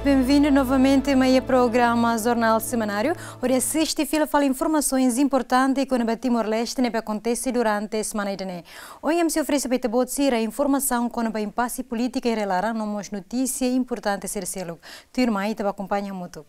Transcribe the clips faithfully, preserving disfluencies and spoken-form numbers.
Benvindu novamente mai iha programa Jornál Semanáriu, hodi asiste fila fali informasaun importante kona-ba Timor-Leste ne'ebé akontese durante semana ida-ne'e. Ohin ami sei oferese ba ita-boot sira informasaun kona-ba impase polítika iha rai-laran no mós notísia importante sira seluk. Tuirmai ita bá akompaña hamutuk.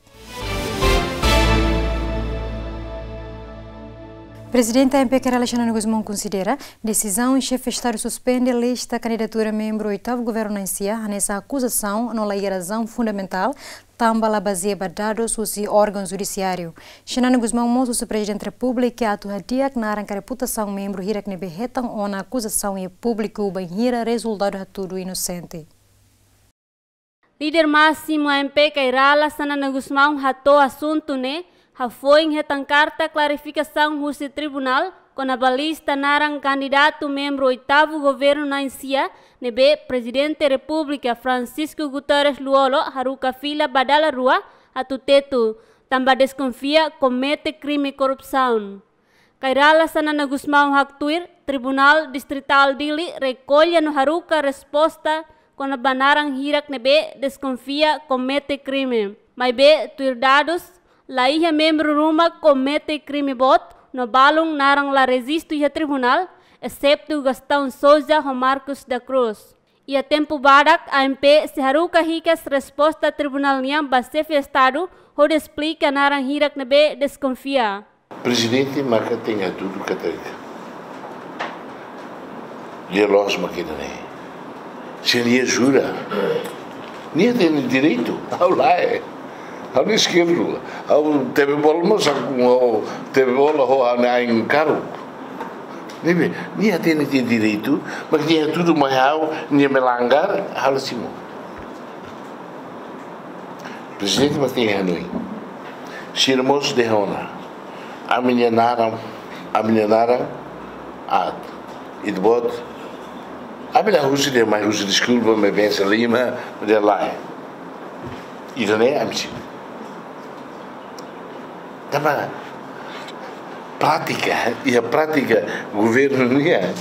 Prezidente A M P Kay Rala Xanana Gusmão konsidera desizaun Xefe Estadu suspende lista kandidatura membru oitavu governu na'in-sia hanesan akuzasaun no la iha razaun fundamentál, tanba la bazeia ba dadus husi órgaun judisiáriu. Xanana Gusmão mós husu Prezidente Repúblika atu hadi'a naran ka reputasaun membru hirak ne'ebé hetan ona akuzasaun iha públiku bainhira rezultadu hatudu inosente. Líder másimu A M P Kay Rala Xanana Gusmão hato'o asuntu ne'e hafoin hetan karta klarifikasaun husi tribunál kona-ba lista naran kandidatu membru oitavu governu na'in-sia ne'ebé Prezidente Repúblika Francisco Guterres Lú-Olo haruka fila ba dala rua atu tetu, tanba deskonfia komete krime korrupsaun. Kay Rala Xanana Gusmão haktuir, Tribunál Distritál Dili rekolla no haruka resposta kona-ba naran hirak ne'ebé deskonfia komete krime. Maibé tuir dadus, la iha membru ruma komete krime boot no balun naran la rejistu iha tribunál, exetu Gastão Sousa ho Marcos da Cruz. Iha tempu badak, A M P sei haruka hikas resposta tribunál nian ba Xefe Estadu hodi esplika naran hirak ne'ebé deskonfia. Prezidente maka tenke hatudu katak lia loos mak ida-ne'e. Se nia jura, nia iha direitu, ha'u lae. Ha'u ne'e eskerdu. Ha'u tebe bola mós, ha'u tebe bola ho ha'u-nia ain karuk. Ne'ebé, nia iha direitu, mas nia hatudu mai ha'u, nia melanggar, ha'u la simu. Prezidente mak tenke hanoin. Sira mós dehan ona. Ami-nia naran, ami-nia naran aat. Ita-boot. Ami la husu dehan mai husu deskulpa, mai bensa lima, dehan lae. Ida-ne'e ami simu. Tanba prátika, iha prátika governu nian.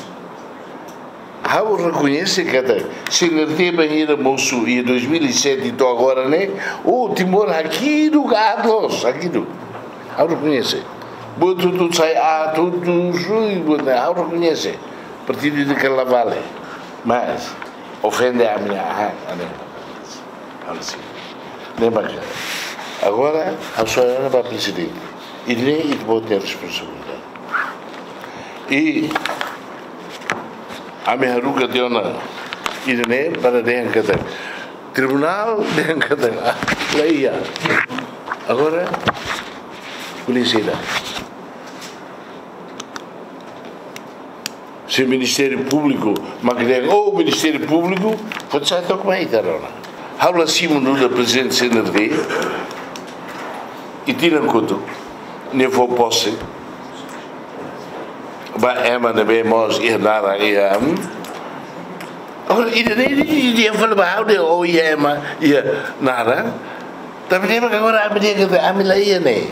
Ha'u rekoñese katak C N R T bainhira mosu iha dois mil e sete to'o agora ne'e, o Timor hakiduk aat loos, hakiduk. Ha'u rekoñese. Buat hotu sai aat, hotu sui, buat ne'e, ha'u rekoñese. Partidu ida-ne'e la vale. Mas ofende ami-nia, ah, ami-nia. Ha'u la simu. Ne'e maka. Agora, ha'u só ora ba prezidente. Ida-ne'e ita-boot nia responsabilidade. I ami haruka tiha ona ida-ne'e para dehan katak tribunál dehan katak, ah, la iha. Agora, polísia ida. Se Ministériu Públiku mak dehan, oh, Ministériu Públiku, pode sai tok mai ita rona. Ha'u la simu nu'udar prezidente C N R T, i tinan kotuk, nia fó pose ba ema ne'ebé mós iha naran iha, hmm? Agora, ida-ne'e, ida-ne'e, ida-ne'e fala ba ha'u dehan, oh, iha ema iha naran. Tanba ne'e mak agora ami dehan katak ami la iha ne'e.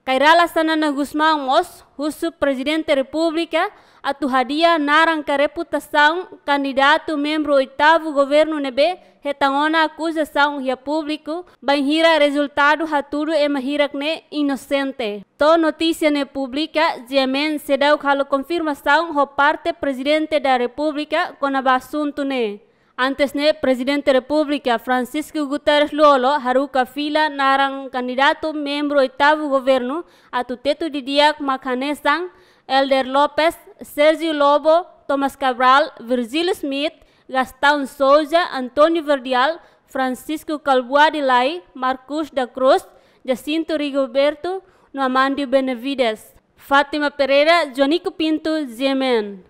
Kay Rala Xanana Gusmão mós husu Prezidente Repúblika atu hadi'a naran ka reputasaun kandidatu membru oitavu governu ne'ebé hetan ona akuzasaun iha públiku, bainhira rezultadu hatudu ema hirak ne'e inosente. To'o notísia ne'e publika, G M N seidauk halo konfirmasaun ho parte Prezidente da Repúblika kona-ba asuntu ne'e. Antes ne'e, Prezidente Repúblika Francisco Guterres Lú-Olo haruka fila naran kandidatu membru oitavu governu atu tetu didi'ak mak hanesan Helder Lopes, Sérgio Lobo, Thomas Cabral, Virgílio Schmidt, Gastão Sousa, António Verdial, Francisco Kalbuadi Lay, Marcos da Cruz, Jacinto Rigoberto, no Amandio Benavides. Fátima Pereira, Joanico Pinto, G M N.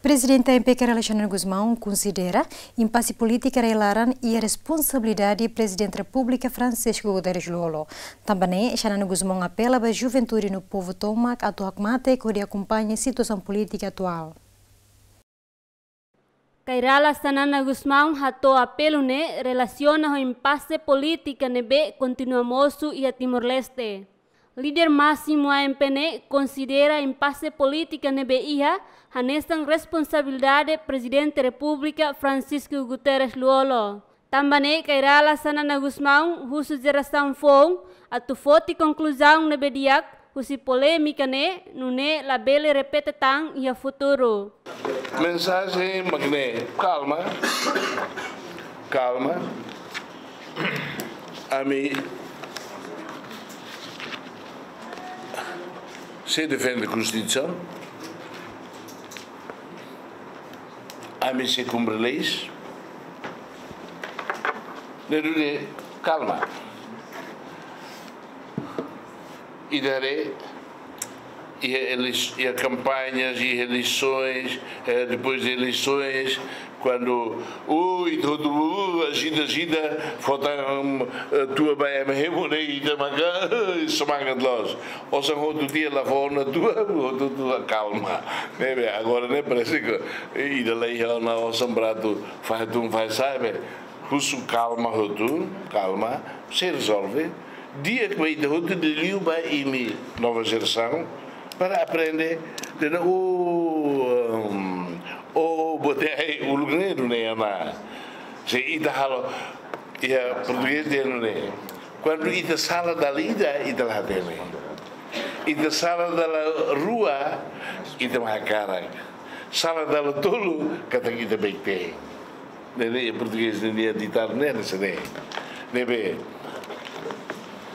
Prezidente A M P Kay Rala Xanana Gusmão konsidera impase polítika rai-laran iha responsabilidade Prezidente Repúblika Francisco Guterres Lú-Olo. Tanba ne'e, Xanana Gusmão apela ba juventude no povu tomak atu hakmatek hodi akompaña situasaun polítika atuál. Kay Rala Xanana Gusmão hato'o apelu ne'e relasiona ho impase polítika ne'ebé kontinua mosu iha Timor-Leste. Líder másimu A M P ne'e konsidera impase polítika ne'ebé iha hanesan responsabilidade Prezidente Repúblika Francisco Guterres Lú-Olo. Tanba ne'e Kay Rala Xanana Gusmão husu jerasaun foun atu foti konkluzaun ne'ebé di'ak husi polémika ne'e, nune'e labele repete tan iha futuru. Mensajen mak ne'e, kalma, kalma. Ami sei defende Konstituisaun, ami sei kumpre leis. Ne'e duni, kalma. Ita haree, iha elei-, iha kampañas, iha eleisoens, eh, depois de eleisoens, kuandu, ui, ita hotu, uh, agita, agita, falta, hum, eh, tua ba M H, ita maka, eh, semangat loos. Osan hotu tiha la fó ona tua, hotu tua kalma. Ne'ebé, agora ne'e parese ke, eh, ida la iha ona osan para atu fahe tun fahe sa'e be. Husu kalma hotu, kalma, sei rezolve. Di'ak ba ita hotu, liuliu ba imi nova jerasaun, para aprende, dehan, oh, um, oh, bote ai uluk ne'e duni ona. Se ita halo, iha portugés dehan ne'e. Kuandu ita sala dala ida, ita la hatene. Ita sala dala rua, ita mak hakarak. Sala dala tolu, katak ita beik-teen. Ne'e, ne'e portugés nia ditadu ne'e, ne'e sira-ne'e. Ne'ebé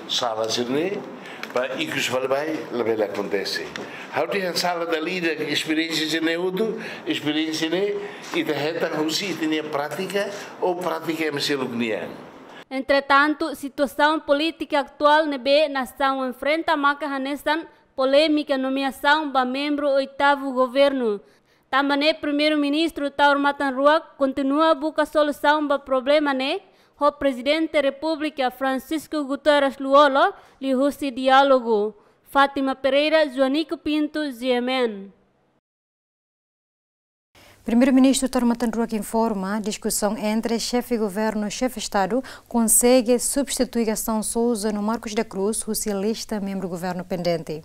sala sira-ne'e, ba ikus fali ba, labele akontese. Ha'u dehan sala dala ida, esperiénsia sira-ne'e hotu, esperiénsia ne'e, ita hetan husi ita-nia prátika, ou prátika ema seluk nian. Entretantu, situasaun polítika atuál ne'ebé nasaun enfrenta maka hanesan polémika nomeasaun ba membru oitavu governu. Tanba ne'e Primeiru-Ministru Taur Matan Ruak kontinua buka solusaun ba problema ne'e ho Prezidente Repúblika Francisco Guterres Lú-Olo liuhusi diálogu. Fátima Pereira, Joanico Pinto, G M N. Primeiru-Ministru Taur Matan Ruak informa, diskusaun entre xefe governu no xefe Estadu konsege substitui Gastão Sousa no Marcos da Cruz husi lista membru governu pendente.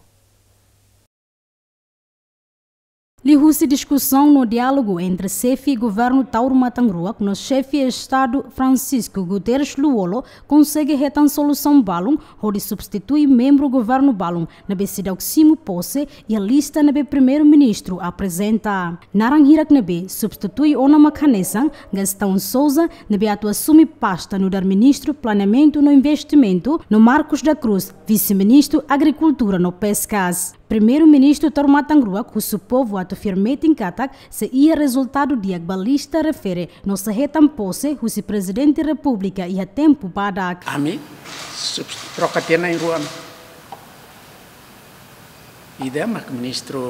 Liuhusi diskusaun no diálogu entre xefe governu Taur Matan Ruak no xefe Estadu Francisco Guterres Lú-Olo konsege hetan solusaun balun hodi substitui membru governu balun ne'ebé seidauk simu pose iha lista ne'ebé Primeiru-Ministru aprezenta. Naran hirak ne'ebé substitui ona mak hanesan Gastão Sousa ne'ebé atu asume pasta nu'udar Ministru Planeamentu no Investimentu, no Marcos da Cruz, Vise-Ministru Agrikultura no Peskas. Primeiru-Ministru Taur Matan Ruak husu povu atu fiar metin katak sei iha rezultadu di'ak ba lista refere no sei hetan pose husi Prezidente Repúblika iha tempu badak. Ami subs-, troka tiha na'in-rua. Ida mak Ministru,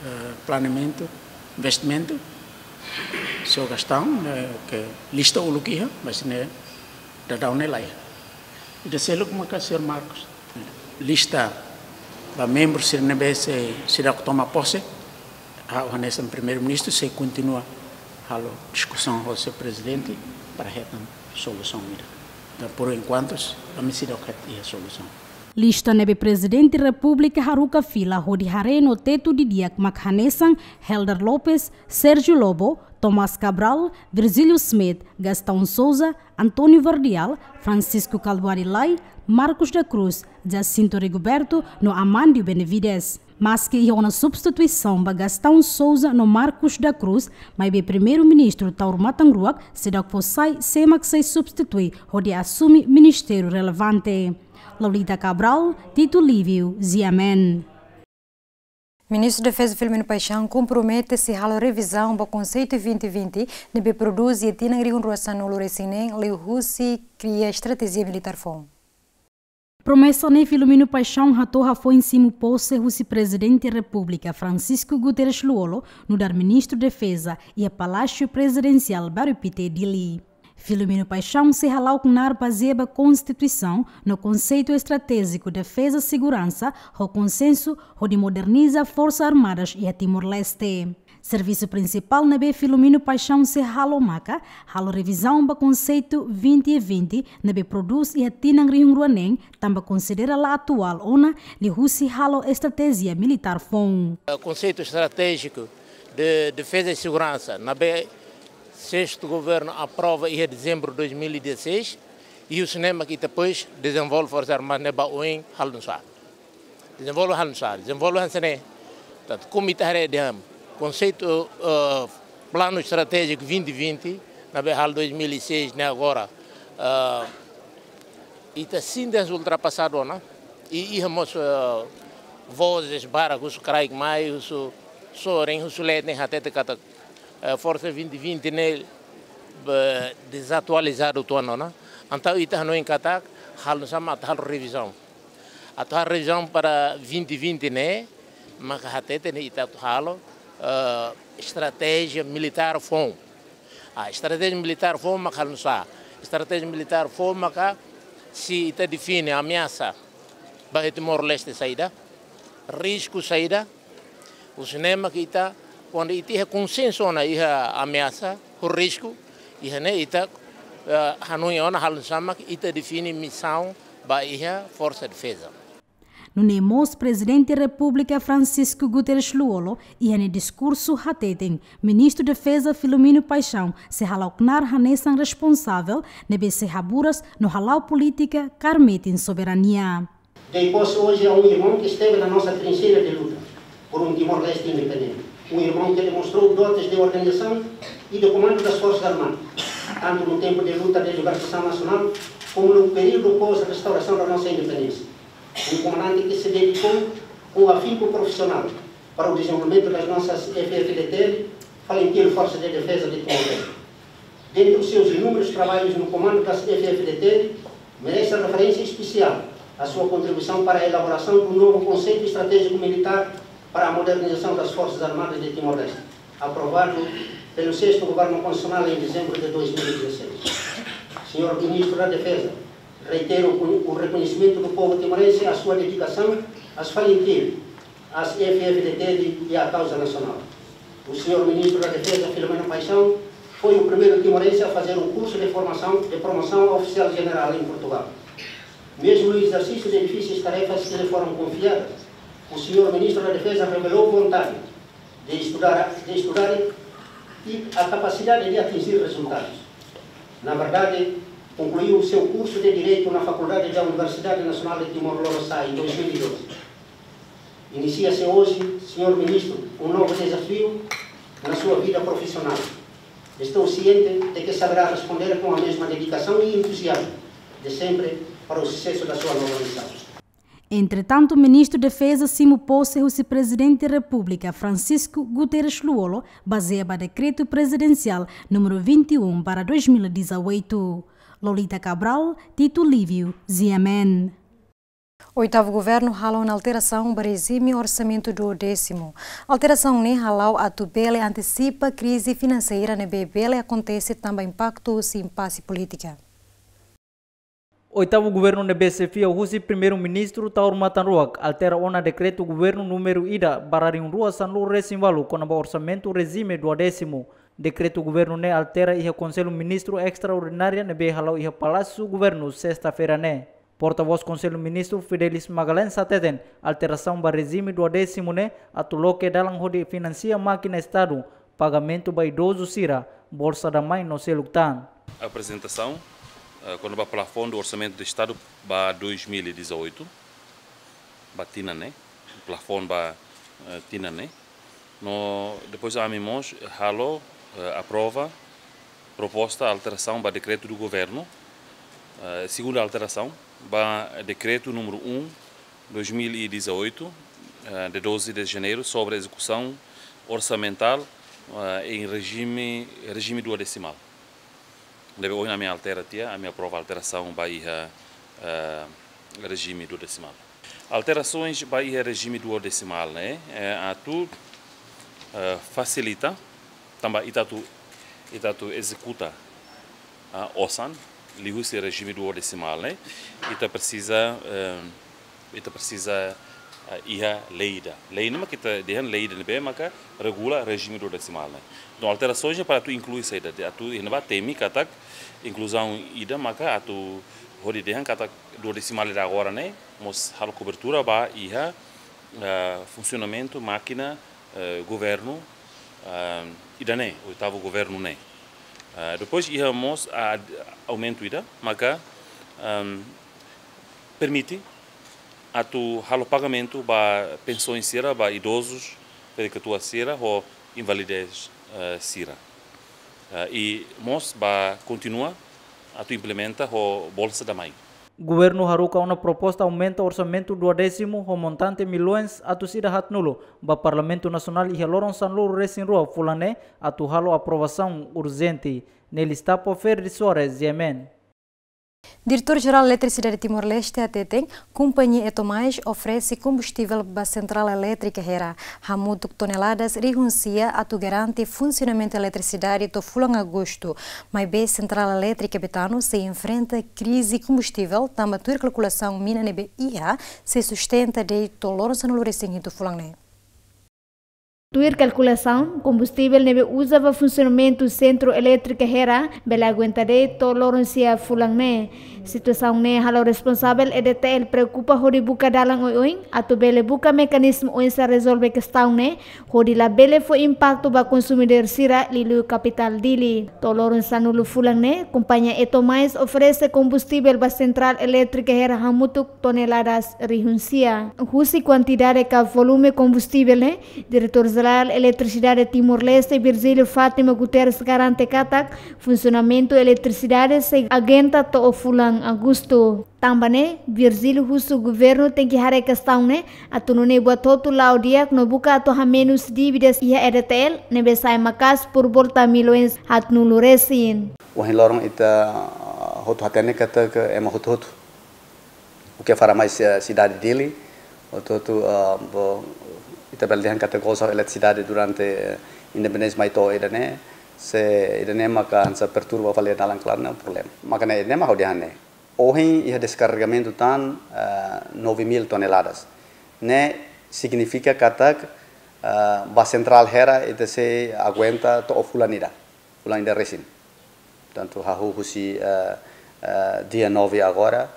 eh, Planeamentu, Investimentu, señór Gastão, eh, ke lista uluk iha, mas ne'e daudaun ne'e la iha. Ida seluk maka señór Marcos. Lista ba membru sira ne'ebé sei, seidauk toma pose, ha'u hanesan Primeiru-Ministru sei kontinua halo diskusaun ho señór Prezidente para hetan solusaun ida. Entaun, por enkuantu, ami seidauk iha solusaun. Lista ne'ebé Prezidente Repúblika haruka fila hodi haree no tetu didi'ak mak hanesan Helder Lopes, Sérgio Lobo, Tomás Cabral, Virgílio Schmidt, Gastão Sousa, António Vardial, Francisco Kalbuadi Lay, Marcos da Cruz, Jacinto Rigoberto no Amandio Benavides. Maski iha ona substituisaun ba Gastão Sousa no Marcos da Cruz, maibé Primeiru-Ministru Taur Matan Ruak seidauk fó sai sé mak sei substitui hodi asume ministériu relevante. Lolita Cabral, Tito Livio, G M N. Ministru Defeza Filomeno Paixão kompromete sei halo revizaun ba konseitu vinte vinte ne'ebé prodús iha tinan rihun rua sanulu-resin-neen liuhusi kria estratéjia militár foun. Promesa ne'e Filomeno Paixão hato'o hafoin simu pose husi Prezidente Repúblika Francisco Guterres Lú-Olo nu'udar Ministru Defeza iha Palásiu Prezidensiál Bairru Pité, Dili. Filomeno Paixão sei hala'o knaar bazeia ba Konstituisaun no konseitu estratéjiku defeza seguransa ho konsensu hodi moderniza Forsas Armadas iha Timor-Leste. Servisu prinsipál ne'ebé Filomeno Paixão sei halo maka halo revizaun ba konseitu vinte vinte ne'ebé prodús iha tinan rihun rua neen, tanba konsidera la atuál ona liuhusi halo estratéjia militár foun. Konseitu estratéjiku de defeza e seguransa ne'ebé Sestu governu aprova iha dezembru dois mil e dezasseis, i husi ne'e mak ita depois dezenvolve Forsa Armada ne'e ba oin halo nu'usá. Dezenvolve halo nu'usá, dezenvolve hanesan ne'e. Tantu komu ita haree dehan konseitu, eh, planu estratéjiku vinte vinte, ne'ebé halo dois mil e seis ne'e agora, eh, ita sente ultrapasadu ona, i iha mós, eh, vozes barak husi kraik mai, husi sorin, husi leten hatete katak, eh, Forsa vinte vinte ne'e, eh, dezatualizadu uitoan ona. Entaun ita hanoin katak halo nu'usá mak atu halo revizaun. Atu halo revizaun para vinte vinte ne'e, maka hateten ita atu halo, eh, estratéjia militár foun. Ah, estratéjia militár foun maka halo nu'usá. Estratéjia militár foun maka se ita define ameasa ba Timor-Leste saida, risku saida, husi ne'e mak ita, kuandu ita iha konsensu ona iha ameasa, ho risku, iha ne'e ita, eh, hanoin ona halo nu'usá mak ita define misaun ba iha Forsa Defeza. Nune'e mós Prezidente Repúblika Francisco Guterres Lú-Olo, iha nia diskursu hateten, Ministru Defeza Filomeno Paixão sei hala'o knaar hanesan responsavel ne'ebé sei haburas no hala'o polítika kaer metin soberania. Dei posse hoje a um irmão que esteve na nossa trincheira de luta por um Timor-Leste independente. Um irmão que demonstrou dotes de organização e de comando das Forças Armadas, tanto no tempo de luta de libertação nacional como no período pós-restauração da nossa independência. Um comandante que se dedicou com afinco profissional para o desenvolvimento das nossas F F D T L, Falintil Forças de Defesa de Timor-Leste. Dentre os seus inúmeros trabalhos no comando das F F D T L, merece referência especial a sua contribuição para a elaboração do novo Conceito Estratégico Militar para a Modernização das Forças Armadas de Timor-Leste, aprovado pelo sexto Governo Constitucional em dezembro de dois mil e dezasseis. Senhor Ministro da Defesa, reitero o, o reconhecimento do povo timorense à sua dedicação às Falintil, às F F D T L e à causa nacional. O senhor Ministro da Defesa, Filomeno Paixão, foi o primeiro timorense a fazer um curso de formação de promoção a oficial general em Portugal. Mesmo no exercício de difíceis tarefas que lhe foram confiadas, o senhor Ministro da Defesa revelou vontade de estudar, de estudar e a capacidade de atingir resultados. Na verdade, concluiu o seu curso de Direito na Faculdade da Universidade Nacional de Timor-Leste em dois mil e doze. Inicia-se hoje, senhor Ministro, um novo desafio na sua vida profissional. Estou ciente de que saberá responder com a mesma dedicação e entusiasmo de sempre para o sucesso da sua nova missão. Entretantu, Ministru Defeza simu pose husi Prezidente Repúblika Francisco Guterres Lú-Olo, bazeia ba Dekretu Prezidensiál númeru vinte e um barra dois mil e dezoito. Lolita Cabral, Tito Lívio, G M N. Oitavu Governu hala'o ona alterasaun ba rejime orsamentu duodésimu. Alterasaun ne'e hala'o atu bele antesipa krize finanseira ne'ebé bele akontese tanba impaktu husi impase polítika. Oitavu Governu ne'ebé xefia husi Primeiru-Ministru Taur Matan Ruak altera ona Dekretu Governu númeru ida barra rihun rua sanulu-resin-ualu kona-ba orsamentu rejime duodésimu. Dekretu Governu ne'e altera iha Konsellu Ministru Estraordinária ne'ebé hala'o iha Palásiu Governu, sesta-feira ne'e. Portavós Konsellu Ministru Fidelis Magalhães hateten, alterasaun ba rejime duodésimu ne'e atu loke dalan hodi finansia mákina Estadu, pagamentu ba idozu sira, Bolsa da Mãe no seluk tan. Aprezentasaun, eh, kona-ba plafond do Orçamento de Estado ba dois mil e dezoito, ba tinan ne'e, plafond ba, eh, tinan ne'e. No depois ami mós halo, eh, aprova proposta alterasaun ba Dekretu do Governu, eh, segunda alterasaun ba Dekretu númeru um, dois mil e dezoito, eh, de doze de janeiro, sobre execução orçamental, eh, em regime, regime duodesimal. Ne'ebé ohin ami altera tiha, ami aprova alterasaun ba iha, eh, rejime duodesimal. Alterasaun ba iha rejime duodesimal ne'e, eh, atu, eh, fasilita, tanba ita atu, ita atu ezekuta, ah, osan, liuhusi rejime duodesimal ne'e, ita presiza, eh, ita presiza, ah, iha lei ida. Lei ne'e mak ita dehan lei ida ne'ebé maka regula rejime duodesimal ne'e. Entaun, alterasaun para atu inklui saida, atu iha ne'ebá temi katak inkluzaun ida maka atu hodi dehan katak duodesimal ida agora ne'e mós halo kobertura ba iha, ah, funsionamentu mákina, eh, governu, ah, ida ne'e, oitavu governu ne'e. Ah, depois iha mós, ah, aumentu ida, maka, ehm, permite atu halo pagamentu ba pensaun sira, ba idozus, pede ketua sira, ho invalidez, eh, sira. Eh, i mós ba kontinua atu implementa ho Bolsa da Mãe. Governu haruka ona proposta aumenta orsamentu duodésimu ho montante milhões atus ida haatnulu ba Parlamentu Nasionál iha loron sanulu-resin-rua fulan ne'e atu halo aprovasaun urjente. Nelis Tapo, Ferdi Soares, G M N. Diretór Jerál Eletrisidade Timor-Leste hateten, kompañia Etomais oferese kombustivel ba sentrál elétrika Hera, hamutuk toneladas rihun sia atu garante funsionamentu eletrisidade to'o fulan Agostu. Maibé sentrál elétrika Betano sei enfrenta krize kombustivel, tanba tuir kalkulasaun mina ne'ebé iha sei sustenta de'it to'o loron sanulu-resin-hitu fulan ne'e. Tuir kalkulasaun, kombustivel ne'ebé uza ba funsionamentu sentru elétrika Hera bele aguenta de'it to'o loron sia fulan ne'e. Situasaun ne'e halo responsavel E D T L preokupa hodi buka dalan oioin atu bele buka mekanizmu oinsá rezolve kestaun ne'e, hodi labele fó impaktu ba konsumidór sira liuliu kapitál Dili. To'o loron sanulu fulan ne'e, kompañia Etomais oferese kombustivel ba sentrál elétrika Hera hamutuk toneladas rihun sia. Husi kuantidade ka volume kombustivel ne'e, Diretór Jerál Eletrisidade Timor-Leste, Virgílio Fátima Guterres, garante katak funsionamentu eletrisidade sei aguenta to'o fulan Agostu. Tanba ne'e, Virgílio husu governu tenke haree kestaun ne'e atu nune'e buat hotu la'o di'ak no buka atu hamenus dívidas iha E D T L ne'ebé sa'e maka'as por volta milhões haatnulu-resin. Ohin loron ita, ah, hotu hatene katak ema hotu-hotu o que fará mais, eh, sidade Dili, hotu-hotu, ah, bo, ita bele dehan katak goza eletrisidade durante, eh, independénsia mai to'o ida-ne'e, se ida-ne'e maka hanesan perturba fali dalan klaran ne'e problema. Maka ne'e, ne'e mak ha'u dehan ne'e. Ohin iha deskarregamentu tan, eh, nove mil toneladas. Ne'e signifika katak, eh, ba sentrál Hera ita sei aguenta to'o fulan ida. Fulan ida resin. Portantu, hahú husi, eh, eh, dia nove agora,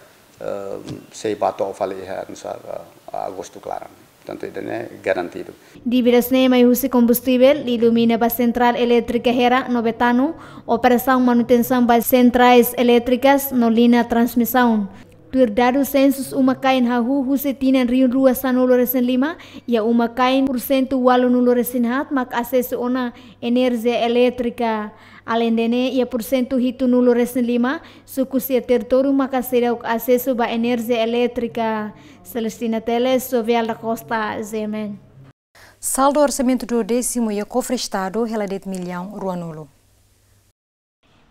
eh, sei bá to'o fali iha nu'usá, eh, Agostu klaran. Portantu, ida-ne'e garantidu. Dívidas ne'e mai husi kombustivel, liuliu mina ba sentrál elétrika Hera no Betano, operasaun manutensaun ba sentrais elétrikas no liña transmisaun. Tuir dadus sensus uma-kain hahú husi tinan rihun rua sanulu-resin-lima, iha uma-kain pursentu ualunulu-resin-haat mak asesu ona enerjia elétrika. Aleinde ne'e, iha pursentu hitunulu-resin-lima sukus iha territóriu maka seidauk asesu ba enerjia elétrika. Celestina Teles, Jovial da Costa, G M N. Saldu orsamentu duodésimu iha kofre Estadu hela de'it millaun ruanulu.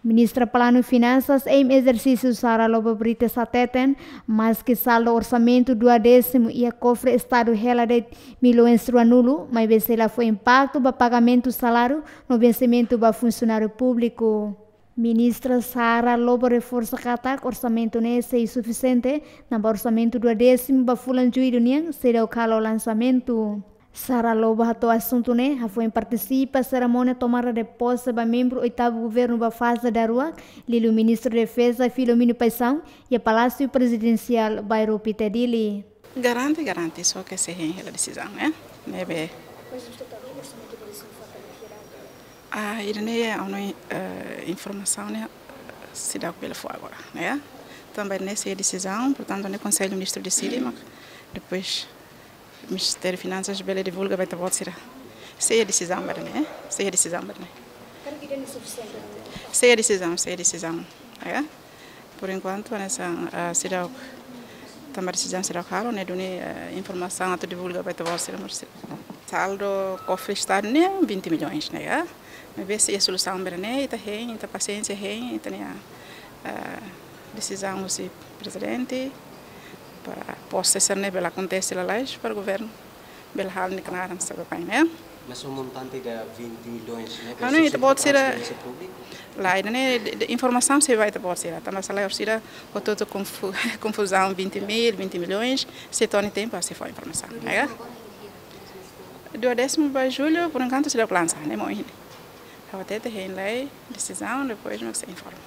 Ministra Planu Finansas em Exercício Sara Lobo Brites hateten, maski saldu orsamentu duodésimu iha kofre Estadu hela de'it milhões ruanulu, maibé sei la fó impaktu ba pagamentu saláriu no vensimentu ba funsionáriu públiku. Ministra Sara Lobo reforsa katak orsamentu ne'e sei sufisiente, tanba orsamentu duodésimu ba fulan Jullu nian seidauk halo lansamentu. Sara Lobo hato'o asuntu ne'e hafoin partisipa serimónia tomada de pose ba membru oitavu governu ba faze daruak, liuliu Ministru Defeza Filomeno Paixão, iha Palásiu Prezidensiál, Bairru Pité, Dili. Garante, garante, só ke sei hein hela desizaun, eh? Ne'ebé. Ah, ida-ne'e, ha'u-nia, eh, informasaun ne'e seidauk bele fó agora, ne'e? Tanba ne'e sei desizaun, portantu, ne'e Konsellu Ministru deside, mak depois Ministériu Finansas bele divulga ba ita-boot sira. Sei desizaun ba ne'e, sei desizaun ba ne'e. Sei desizaun, sei desizaun, eh? Por enkuantu, hanesan, ah, seidauk, tanba desizaun seidauk halo, ne'e duni, eh, informasaun atu divulga ba ita-boot sira, mós sira. Saldu kofre Estadu ne'e vinte milhões, ne'e, eh? Maibé sei iha solusaun ba ne'e, ita hein, ita pasiénsia hein, ita-nia, eh, desizaun husi Prezidente, para pose sira-ne'e bele akontese lalais, para governu bele halo nia knaar hanesan baibain, ne'e? Mas o montante de vinte milhões, ne'e? Ah, não, ita-boot sira, transferénsia públiku? Lae, ne'e de, de informasaun sei ba ita-boot sira. Tanba sala sira, hotu-hotu konfu-, konfuzaun vinte mil, vinte milhões, sei to'o nia tempu, sei fó informasaun, ne'e? Duodésimu ba Jullu, por enkuantu, seidauk lansa, ne'e mak ohin. Ha'u hatete hein lai desizaun, depois mak sei informa.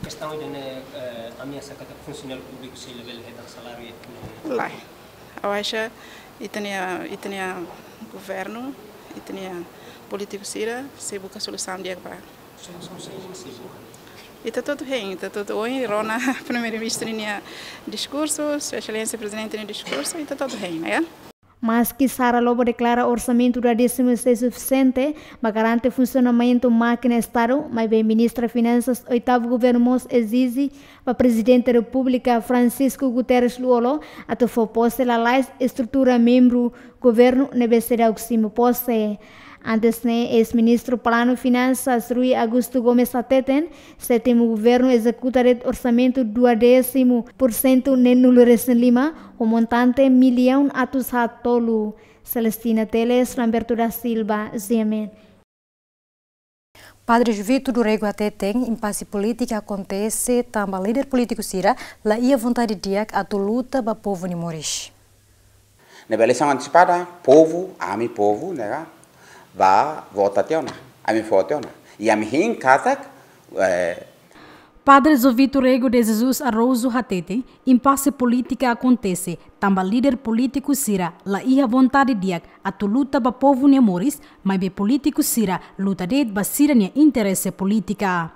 Kestaun ida-ne'e, eh, ameasa katak funsionáriu públiku sei labele hetan saláriu, eh, Lae. Ha'u acha, ita-nia, ita-nia governu, ita-nia polítiku sira, sei buka solusaun di'ak ba Ita hotu hein, ita hotu ohin rona Primeiru-Ministru nia diskursu, Sua Exelénsia Prezidente nia diskursu, ita hotu hein, ne'e? Maski Sara Lobo deklara orsamentu duadésimu sei sufisiente ba garante funsionamentu mákina Estadu, maibé Ministra Finansas oitavu governu mós ezije ba Prezidente Repúblika Francisco Guterres Lú-Olo atu fó pose lalais estrutura membru governu ne'ebé seidauk simu pose. Antes ne'e, eis-ministru Planu Finansas Rui Augusto Gomes hateten, sétimu governu ezekuta de'it orsamentu duadésimu pursentu neen-nulu resin lima, ho montante millaun atus haat tolu. Celestina Teles, Lamberto da Silva, G M N. Padre Jovito do Rego hateten, impase polítika akontese tanba líder polítiku sira la iha vontade di'ak atu luta ba povu nia moris. Ne'ebé eleisaun antesipada, povu, ami povu, ne'e ka, bá vota tiha ona, ami vota tiha ona. I ami hein katak, eh, Padre Jovito Rego de Jesus Araújo hateten, impase polítika akontese tanba líder polítiku sira la iha vontade di'ak atu luta ba povu nia moris, maibé polítiku sira luta de'it ba sira-nia interese polítika.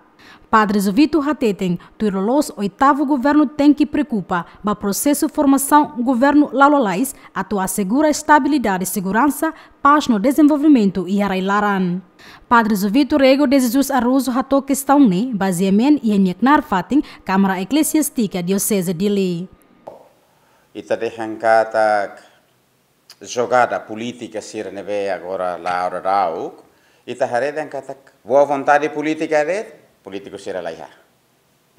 Padre Jovito hateten, tuir loloos oitavu governu tenke preokupa ba prosesu formasaun governu la'o lalais atu asegura estabilidade, seguransa, pás no dezenvolvimentu iha rai-laran. Padre Jovito Rego de Jesus Araújo hato'o kestaun ne'e ba G M N iha nia knaar fatin Kámara Eklesiástika Dioseze Dili. Ita dehan katak jogada polítika sira ne'ebé agora la'o daudauk, ita haree dehan katak boa vontade polítika de'it, polítiku sira la iha.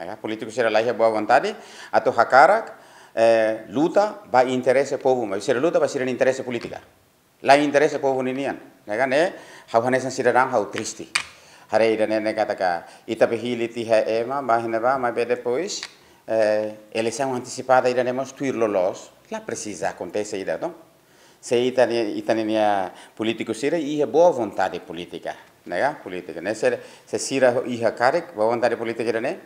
Ya, polítiku sira la iha boa vontade atu hakarak, eh, luta ba interese povu, maibé sira luta ba sira-nia interese polítika. La interese povu ninian, ne'e ka, ne'e, ha'u hanesan sidadaun ha'u triste. Haree ida-ne'e, ne'e katak ita bá hili tiha ema, bá hina bá, maibé depois, eh, eleisaun antesipada ida-ne'e mós tuir loloos, la presiza akontese ida, to'o. Se ita-nia, ita-nia polítiku sira iha boa vontade polítika, ne'e ka, polítika. Ne'e se, se sira iha karik, boa vontade polítika ida-ne'e,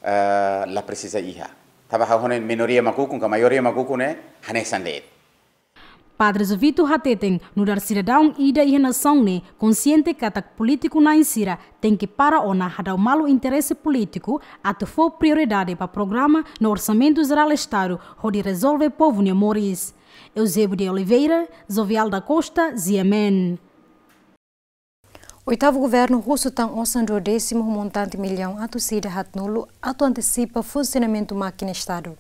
eh, la presiza iha. Tanba ha'u hanoin minoria mak ukun ka maioria mak ukun ne'e, hanesan de'it. Padre Jovito hateten, nu'udar sidadaun ida iha nasaun ne'e, konsiente katak polítiku na'in sira tenke para ona hadau malu interese polítiku, atu fó prioridade ba programa no Orsamentu Jerál Estadu, hodi rezolve povu nia moris. Eusébio de Oliveira, Jovial da Costa, G M N. Oitavu governu husu tan osan duodésimu ho montante millaun atus ida haat-nulu atu antesipa funsionamentu mákina Estadu.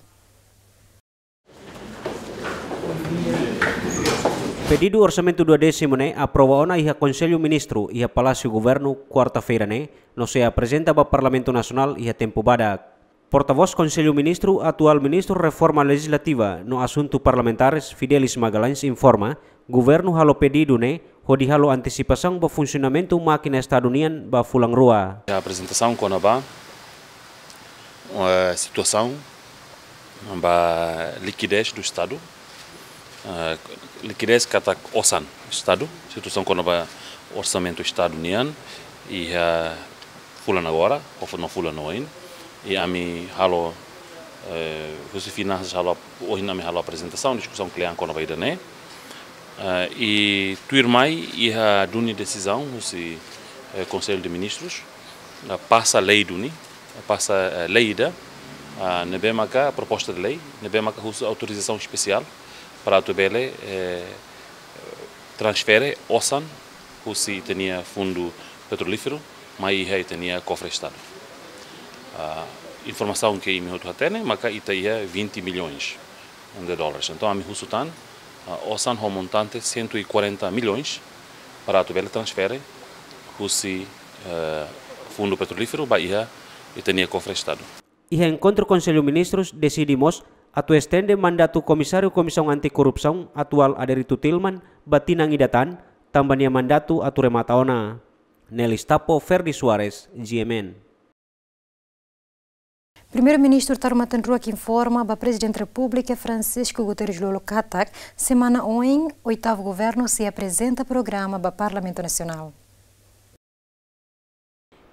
Pedidu orsamentu duodésimu ne'e aprova ona iha Konsellu Ministru iha Palásiu Governu, kuarta-feira ne'e, no sei aprezenta ba Parlamentu Nasionál iha tempu badak. Portavós Konsellu Ministru, atuál Ministru Reforma Lejizlativa no Asuntu Parlamentares, Fidelis Magalhães, informa, governu halo pedidu ne'e hodi halo antesipasaun ba funsionamentu mákina Estadu nian ba fulan rua. Aprezentasaun kona-ba, eh, situasaun ba likidez do Estadu, eh, likidez katak osan Estadu, situasaun kona-ba orsamentu Estadu nian, iha fulan agora, ou no fulan oin. I ami halo, eh, husi Finansas halo, ohin ami halo aprezentasaun, diskusaun kle'an kona-ba ida-ne'e. Eh, i tuirmai iha duni desizaun husi, eh, Konsellu de Ministrus, eh, pasa lei duni, pasa, eh, lei ida, ah, ne'ebé maka proposta de lei, ne'ebé maka husu autorizasaun espesiál para atu bele, eh, transfere osan husi ita-nia Fundu Petrolíferu mai iha ita-nia kofre Estadu. Ah, informasaun ke imi hotu hatene, maka ita iha vinte milhões de dólares. Entaun, ami husu tan, ah, osan ho montante cento e quarenta milhões para atu bele transfere husi, eh, Fundu Petrolíferu ba iha ita-nia kofre Estadu. Iha enkontru Konsellu Ministrus deside mós atu estende mandatu Komisáriu Komisaun Anti-Korrupsaun atuál Adérito Tilman ba tinan ida tan, tanba nia mandatu atu remata ona. Nelis Tapo, Ferdi Soares, G M N. Primeiru-Ministru Taur Matan Ruak informa ba Prezidente Repúblika Francisco Guterres Lú-Olo katak, semana oin, oitavu governu sei aprezenta programa ba Parlamentu Nasionál.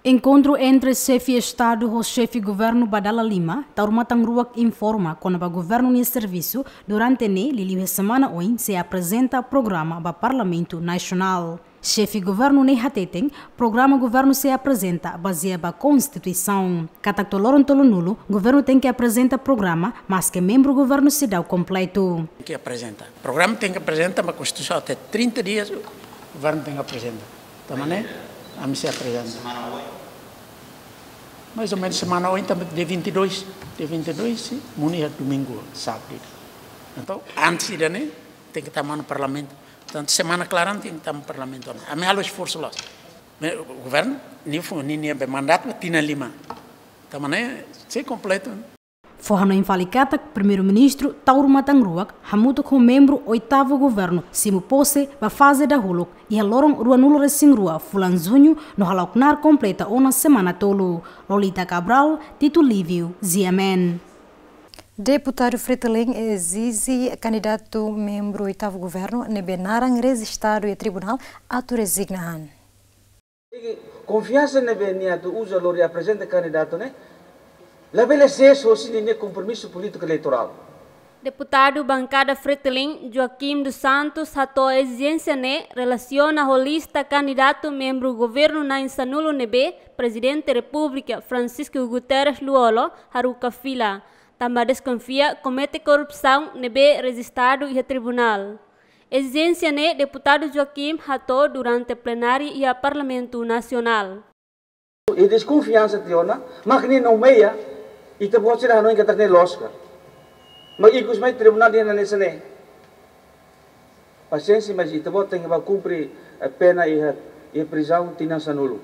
Enkontru entre xefe Estadu ho xefe governu ba dala lima, Taur Matan Ruak informa kona-ba governu nia servisu durante ne'e, liuliu iha semana oin sei aprezenta programa ba Parlamentu Nasionál. Xefe governu ne'e hateten, programa governu sei aprezenta bazeia ba Konstituisaun. Katak to'o loron tolunulu, governu tenke aprezenta programa, maske membru governu seidauk kompletu. Tenke aprezenta. Programa tenke aprezenta ba Konstituisaun até trinta dias, governu tenke aprezenta. Tanba ne'e, ami sei aprezenta. Mais ou menus semana oin tanba dia vinte e dois. Dia vinte e dois, sin, muni iha domingu, sábadu. Entaun, antes ida-ne'e, tenke tama ona Parlamentu. Entaun, semana klaran tenke tama Parlamentu ona. Ami halo esforsu loos. Be, governu, nia fó, nia, nia be mandatu ba tinan lima. Tanba ne'e, sei kompletu. Fó hanoin fali katak, Primeiru-Ministru Taur Matan Ruak, hamutuk ho membru oitavu governu, simu pose ba faze dahuluk, iha loron ruanulu-resin-rua fulan Juñu, no hala'o knaar kompleta ona semana tolu. Lolita Cabral, Tito Livio, G M N. Deputadu Fretilin ezije kandidatu membru oitavu governu ne'ebé naran rejistadu iha tribunál atu rezigna an. Konfiansa ne'ebé nia atu uza lori aprezenta kandidatu ne'e, labele sees hosi ninia kompromisu polítiku eleitorál. Deputadu bankada Fretilin, Joaquim dos Santos, hato'o ezijénsia ne'e relasiona ho lista kandidatu membru governu na'in sanulu ne'ebé Prezidente Repúblika Francisco Guterres Lú-Olo haruka fila, tanba deskonfia komete korrupsaun ne'ebé rejistadu iha tribunál. Ezijénsia ne'e Deputadu Joaquim hato'o durante plenária iha Parlamentu Nasionál. I deskonfiansa tiha ona, mak nia nomeia, ita-boot sira hanoin katak ne'e loos ka. Mak ikus mai tribunál dehan hanesan ne'e. Pasiénsia, mas ita-boot tenke bá kumpre, eh, pena iha, iha prizaun tinan sanulu.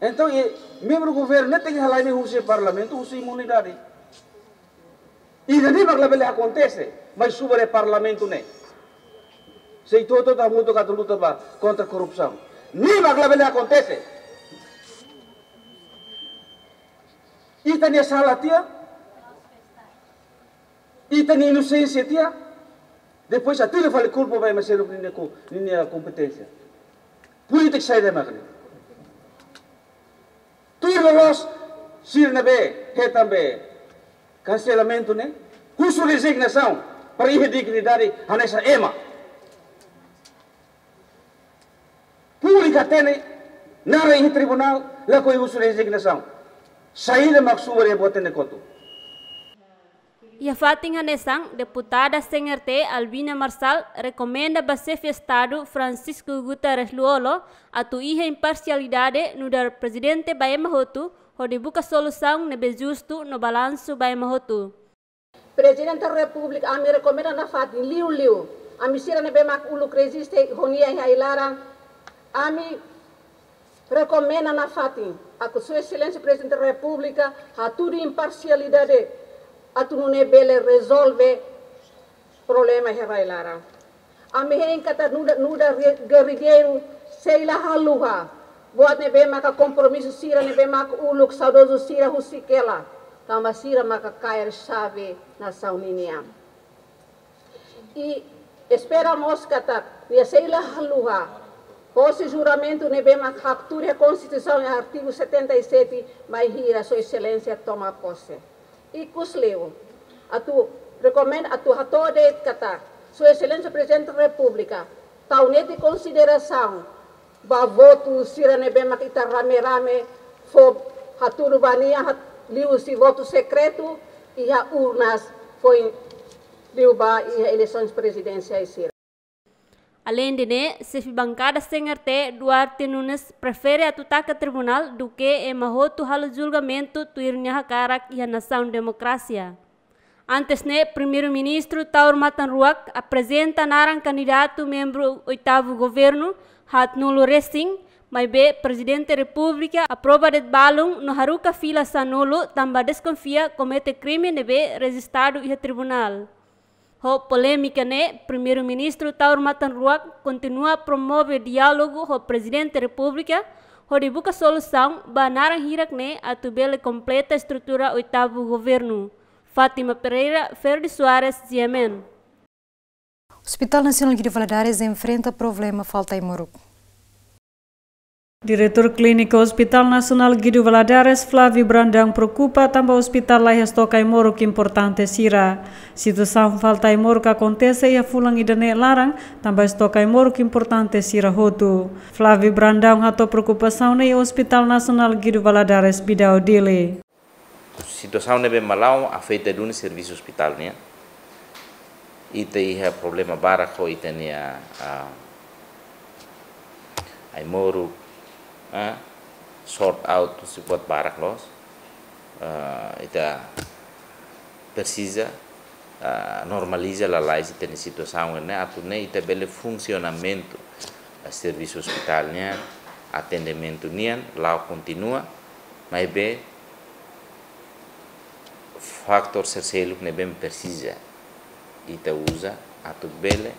Entaun, i membru governu ne'e tenke halai nia husi Parlamentu, husi imunidade. Ida-ne'e mak labele akontese, mai subar iha Parlamentu ne'e. Sei ita hotu hamutuk atu luta ba kontra korrupsaun. Ne'e mak labele akontese. Ita-nia sala tiha, ita-nia inosénsia tiha, depois atribuí fali kulpa ba ema seluk ninia ko-, ninia kompeténsia. Polítika saida mak ne'e. Tuir loloos sira ne'ebé hetan be kanselamentu ne'e, husu rezignasaun para iha dignidade hanesan ema. Públiku hatene, naran iha tribunál, lakohi husu rezignasaun. Saida mak subar iha buat ne'e kotuk. Iha fatin hanesan, deputada C N R T Albina Marçal rekomenda ba Xefe Estadu Francisco Guterres Lú-Olo atu iha imparsialidade nu'udar prezidente ba ema hotu, hodi buka solusaun ne'ebé justu no balansu ba ema hotu. Prezidente Repúblika, ami rekomenda nafatin liuliu ami sira ne'ebé mak uluk reziste ho nia iha ai-laran, ami rekomenda nafatin atu Sua Exelénsia Prezidente Repúblika hatudu imparsialidade atu nune'e bele rezolve problema iha rai-laran. Ami hein katak nu'udar, nu'udar re-, gerrilleiru sei la haluha buat ne'ebé maka kompromisu sira ne'ebé maka uluk saudozu sira husik hela, tanba sira maka kaer xave nasaun ninian. I espera mós katak nia sei la haluha hosi juramentu ne'ebé mak haktuur iha Konstituisaun iha artigu setenta e sete, bainhira Sua Exelénsia toma pose. Ikus liu, atu rekomenda atu hato'o de'it katak Sua Exelénsia Prezidente Repúblika tau netik konsiderasaun ba votu sira ne'ebé mak ita rame-rame fó hatudu ba nia hat-, liuhusi votu sekretu iha urnas foin liubá iha eleisaun prezidensiál sira. Aleinde ne'e, Xefe Bankada C N R T, Duarte Nunes, prefere atu taka tribunál duké ema hotu halo julgamentu tuir nia hakarak iha nasaun demokrasia. Antes ne'e, Primeiru-Ministru Taur Matan Ruak aprezenta naran kandidatu membru oitavu governu, haatnulu-resin, maibé Prezidente Repúblika aprova de'it balun no haruka fila sanulu tanba deskonfia komete krime ne'ebé rejistadu iha tribunál. Ho polémika ne'e, Primeiru-Ministru Taur Matan Ruak kontinua promove diálogu ho Prezidente Repúblika, hodi buka solusaun ba naran hirak ne'e atu bele kompleta estrutura oitavu governu. Fátima Pereira, Ferdi Soares, G M N. Hospital Nasionál Guido Valadares enfrenta problema falta ai-moruk. Diretór Klínika Hospital Nasionál Guido Valadares, Flávio Brandão, preokupa tanba ospitál la iha estok ai-moruk importante sira. Situasaun falta ai-moruk akontese iha fulan ida-ne'e laran, tanba estok ai-moruk importante sira hotu. Flávio Brandão hato'o preokupasaun ne'e iha Hospital Nasionál Guido Valadares, Bidau, Dili. Situasaun ne'ebé malae afeta duni servisu ospitál nian. Ita iha problema barak ho ita-nia, ah, ai-moruk, ah, sort out, husi buat barak loos. Ah, ita presiza, ah, normaliza lalais ita-nia situasaun ne'e, atu nune'e ita bele funsionamentu, ah, servisu ospitál nian, atendimentu nian la'o kontinua, maibé fatór sira seluk ne'ebé presiza ita uza atu bele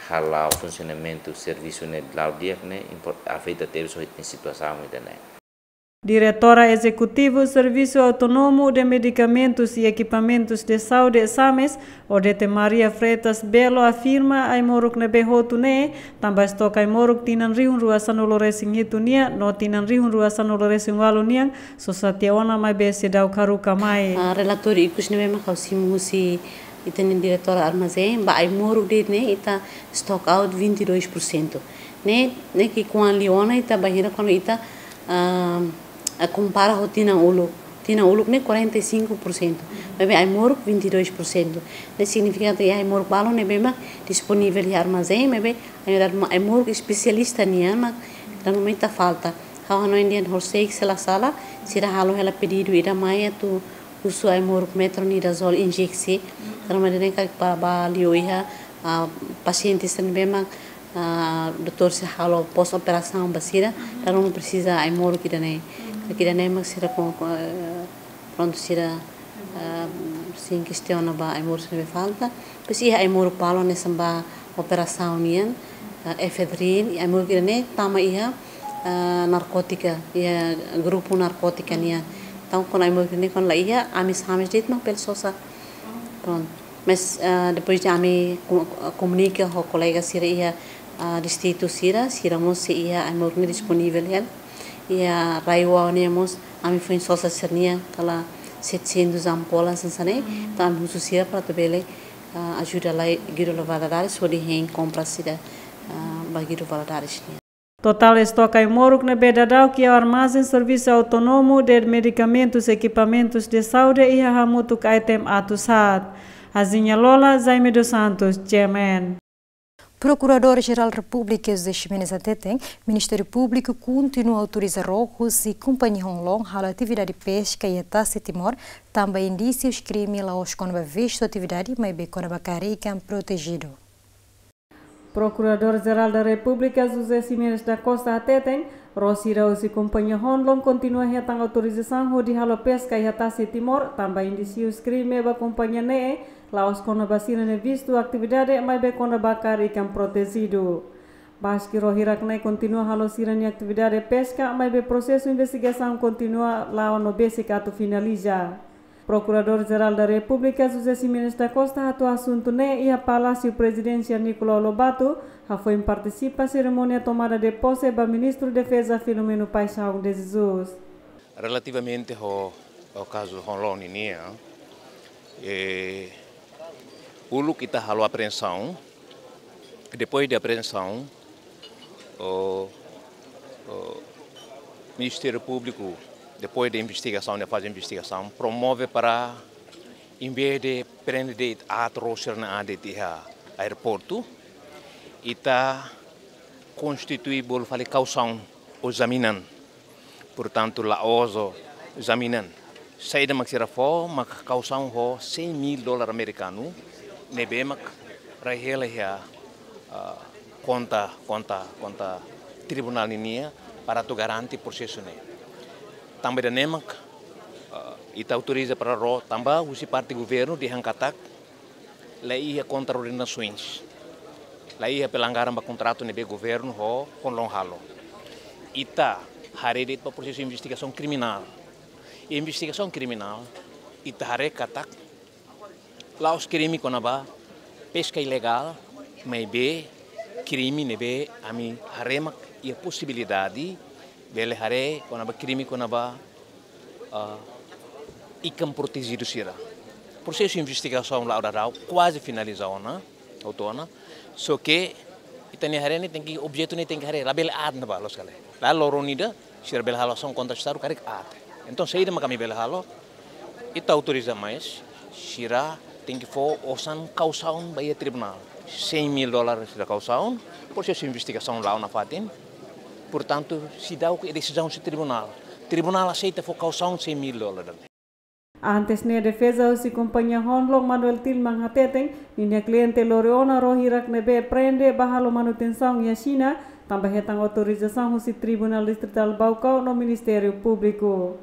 hala'o funsionamentu servisu ne'e la'o di'ak ne'e impor-, afeta tebes ho ita-nia situasaun ida-ne'e. Diretora Ezekutiva Servisu Autónomu de Medikamentus e Ekipamentus de Saúde, SAMES, Odete Maria Freitas Belo afirma ai-moruk ne'ebé hotu ne'e, tanba estok ai-moruk tinan rihun rua sanulu resin hitu nian no tinan rihun rua sanulu resin ualu nian, sosa tiha ona maibé seidauk haruka mai. Ah, relatóriu ikus ne'ebé mak ha'u simu husi ita-nia diretora armazén, ba ai-moruk de'it ne'e ita stock out vinte e dois por cento. Ne'e, ne'e ki'ikoan liu ona ita bainhira kuandu ita, ah, ah, kompara ho tinan uluk. Tinan uluk ne'e quarenta e cinco por cento. Maibé ai-moruk vinte e dois por cento. Ne'e signifika katak iha ai-moruk balun ne'ebé mak disponivel iha armazén, maibé ai-moruk espesialista nian mak dala ruma ita falta. Ha'u hanoin dehan horiseik se la sala, sira halo hela pedidu ida mai atu husu ai-moruk metronidazol injeksi. Dala ruma ida-ne'e karik ba, ba liu iha, ah, pasiente sira ne'ebé mak, ah, doutór sira halo pós-operasaun ba sira, dala ruma presiza ai-moruk ida-ne'e. Karik ida-ne'e mak sira kon, kon, eh, prontu sira, ah, sin kestiona ba ai-moruk sira ne'ebé falta. Depois iha ai-moruk balun hanesan ba operasaun nian, ah, efedrin, ai-moruk ida-ne'e tama iha, ah, narkótika, iha grupu narkótika nian. Entaun, kuandu ai-moruk ida-ne'e kuandu la iha, ami SAMES de'it mak bele sosa. Prontu. Mas, ah, depois de ami ko-, komunika ho kolega sira iha, ah, distritu sira, sira mós sei iha ai-moruk ne'e disponivel hela. Iha RAI Wau nian mós ami foin sosa sira-nian kala setecentos ampolas hanesan ne'e. Entaun ami husu sira para atu bele, ah, ajuda lai Guido Valadares hodi hein kompras ida, ah, ba Guido Valadares nian. Totál estok ai-moruk ne'ebé daudauk iha armazén Servisu Autónomu de Medikamentus e Ekipamentus de Saúde iha hamutuk item atus haat. Azinha Lola, Jaime dos Santos, GMN. Prokuradór-Jerál Repúblika José Ximenes hateten, Ministériu Públiku kontinua autoriza ró husi kompañia Honlon halo atividade peska iha tasi Timor, tanba indísius krime la'ós kona-ba vistu atividade, maibé kona-ba kaer ikan protejidu. Prokuradór-Jerál da Repúblika José Ximenes da Costa hateten, ró sira husi kompañia Honlon kontinua hetan autorizasaun hodi halo peska iha tasi Timor, tanba indísius krime ba kompañia ne'e la'ós kona-ba sira-nia vistu atividade, maibé kona-ba kaer ikan protejidu. Maski ró hirak ne'e kontinua halo sira-nia atividade peska, maibé prosesu investigasaun kontinua la'o no besik atu finaliza. Prokuradór-Jerál da Repúblika José Ximenes da Costa hato'o asuntu ne'e iha Palásiu Prezidénsia Nicolau Lobato, hafoin partisipa serimónia tomada de posse ba Ministru Defeza Filomeno Paixão de Jesus. Relativamente ho, ho kazu Honlon nian, eh, uluk ita halo apreensaun, depois de apreensaun, o, o Ministériu Públiku, depois de investigasaun, de faze investigasaun, promove para, em vez de prende de'it aat ró sira-ne'e de'it iha aeroportu, ita konstitui bolu fali kausaun ou jaminan. Portantu, la'ós jaminan. Saida mak sira fó, mak kausaun ho cem mil dólar amerikanu, ne'ebé mak rai hela iha, ah, konta, konta, konta tribunál ninian para atu garante prosesu ne'e. Tanba ida-ne'e mak, ah, ita autoriza para ró, tanba husi parte governu dehan katak la iha kontraordenasoens. La iha pelanggaran ba kontratu ne'ebé governu ho Honlon halo. Ita haree de'it ba prosesu investigasaun kriminál. Investigasaun kriminál, ita haree katak la'ós krime kona-ba peska ilegál, maibé krime ne'ebé ami haree mak iha posibilidade Bele haree kona-ba krime kona-ba, ah, ikan protejidu sira. Prosesu investigasaun la'o daudaun, kuaze finaliza ona, hotu ona. Só ke ita-nia haree ne'e tenke, objetu ne'e tenke haree, labele aat ne'ebá loos ka lae. La'ós loron ida sira bele halo asaun kontra Estadu karik aat. Entaun, saida mak ami bele halo, ita autoriza mais, sira tenke fó osan kausaun ba iha tribunál. Cem mil dólares sira kausaun, prosesu investigasaun la'o nafatin. Portantu, seidauk iha desizaun husi tribunál. Tribunál aseita fó kausaun cem mil dólares. Antes ne'e, defeza husi kompañia Honlong, Manuel Tilman, hateten ninia kliente lori ona ró hirak ne'ebé prende bá halo manutensaun iha Xina, tanba hetan autorizasaun husi Tribunál Distritál Baucau no Ministériu Públiku.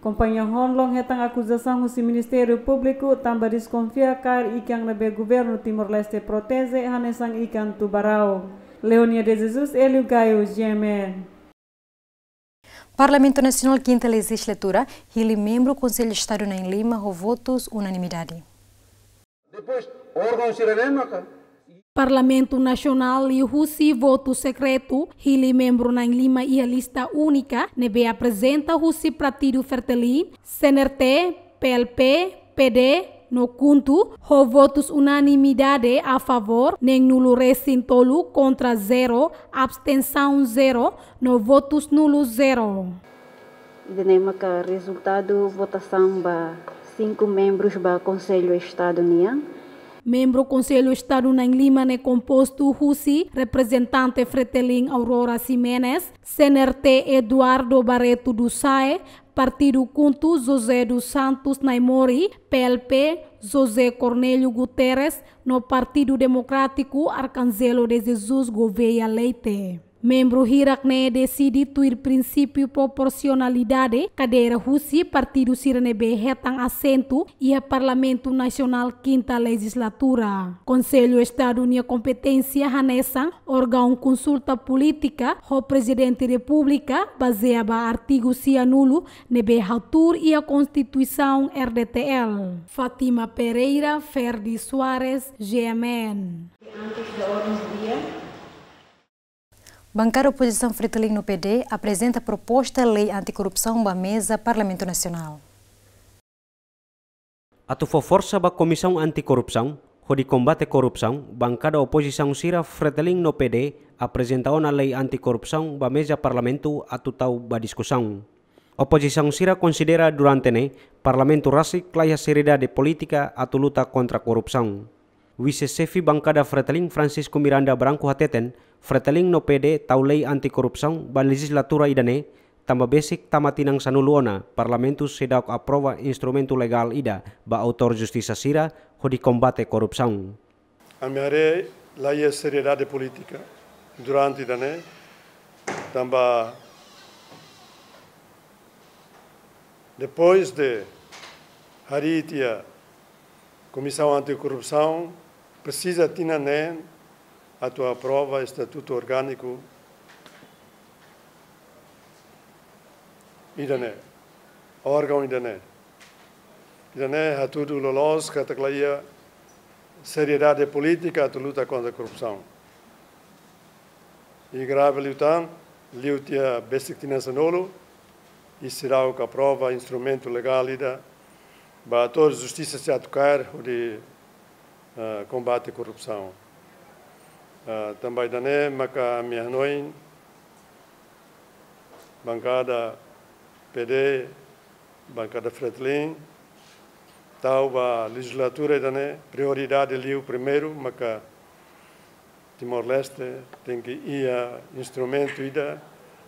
Kompañia Honlong hetan akuzasaun husi Ministériu Públiku tanba deskonfia kaer ikan ne'ebé governu Timor-Leste proteje hanesan ikan tubaraun. Leonia de Jesus, Hélio Gaio, G M N. Parlamentu Nasionál Kinta Lejizlatura hili membru Konsellu Estadu na'in-lima ho votus unanimidade. Depois, órgaun sira-ne'e maka Parlamentu Nasionál liuhusi votu sekretu hili membru na'in-lima iha lista únika ne'ebé aprezenta husi partidu Fretilin, C N R T, P L P, P D no KHUNTO, ho votus unanimidade a favór neen-nulu resin tolu, kontra zero, abstensaun zero no votus nulu zero. Ida-ne'e maka rezultadu votasaun ba sinku membrus ba Konsellu Estadu nian. Membru Konsellu Estadu na'in-lima ne'e kompostu husi reprezentante Fretilin Aurora Ximenes, C N R T Eduardo Barreto do Sae, partidu KHUNTO José dos Santos Naimori, P L P José Cornélio Guterres no Partidu Demokrátiku Arcangelo de Jesus Gouveia Leite. Membru hirak-ne'e deside tuir prinsípiu proporsionalidade kadeira husi partidu sira ne'ebé hetan asentu iha Parlamentu Nasionál Kinta Lejizlatura. Konsellu Estadu nia kompeténsia hanesan órgaun konsulta polítika ho Prezidente Repúblika, bazeia ba artigu sianulu ne'ebé hatuur iha Konstituisaun R D T L. Fátima Pereira, Ferdi Soares, G M N. Bankada opozisaun Fretilin no P D aprezenta proposta lei antikorrupsaun ba meza Parlamentu Nasionál. Atu fó forsa ba Komisaun Antikorrupsaun hodi kombate korrupsaun, bankada opozisaun sira Fretilin no P D aprezenta ona lei antikorrupsaun ba meza Parlamentu atu tau ba diskusaun. Opozisaun sira konsidera durante ne'e Parlamentu rasik laiha seriedade polítika atu luta kontra korrupsaun. Vise-Xefe Bankada Fretilin Francisco Miranda Branco hateten, Fretilin no P D tau lei antikorrupsaun ba lejizlatura ida-ne'e, tanba besik tama tinan sanulu ona, Parlamentu seidauk aprova instrumentu legál ida ba autór justisa sira hodi kombate korrupsaun. Ami haree laiha seriedade polítika durante ida-ne'e, tanba depois de harii tiha Komisaun Antikorrupsaun, presiza tinan neen atu aprova estatutu orgániku ida-ne'e, órgaun ida-ne'e. Ida-ne'e hatudu loloos katak laiha seriedade polítika atu luta kontra korrupsaun. I grave liután, liu tiha besik tinan sanulu, i seidauk aprova instrumentu legál ida ba autór justisa sira atu kaer hodi, eh, kombate korrupsaun. Eh, tanba ida-ne'e maka ami hanoin bankada P D, bankada Fretilin, tau ba lejizlatura ida-ne'e, prioridade liu primeiru maka Timor-Leste tenke iha instrumentu ida